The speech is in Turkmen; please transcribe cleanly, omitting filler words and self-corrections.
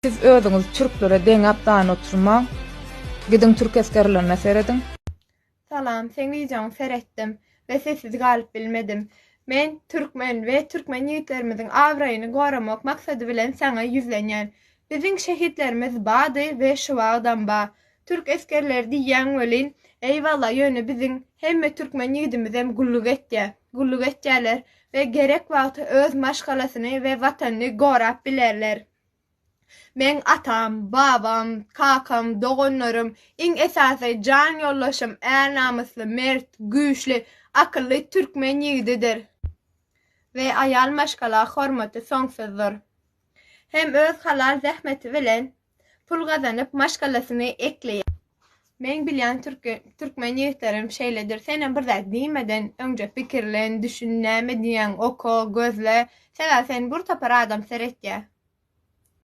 Siz özüňizi türklere deňäp dan oturmaň. Gidiň türk esgerlerine serediň. Salam, seň wideoňy seretdim we sessiz galyp bilmedim. Men türkmen we türkmen ýigitlerimiziň abraýyny goramak maksady bilen saňa ýüzlenýän. Biziň şehitlerimiz bady we şu wagtam ba. Türk esgerleri diýýäň welin, eýwalla ýöne biziň hemme türkmen ýigidimizem gulluk etýä. Gulluk etýäler we gerek wagty öz maşgalasyny we watanyny gorap bilerler. Meň atam, babam, kakam, doganlarym, iň esasy jan ýoldaşym är namysly, mert, güýçli, akylly türkmen ýigididir. We aýal maşgala hormaty soňsuzdyr. Hem öz halal zähmeti bilen pul gazanyp maşgalasyny ekleýär. Meň bilýän türkmen ýigitlerim şeýledir senem bir zat diýmeden öňje pikirlen, düşün näme diýýäň oka, gözle, sebäbi seni bir topar adam seretýär.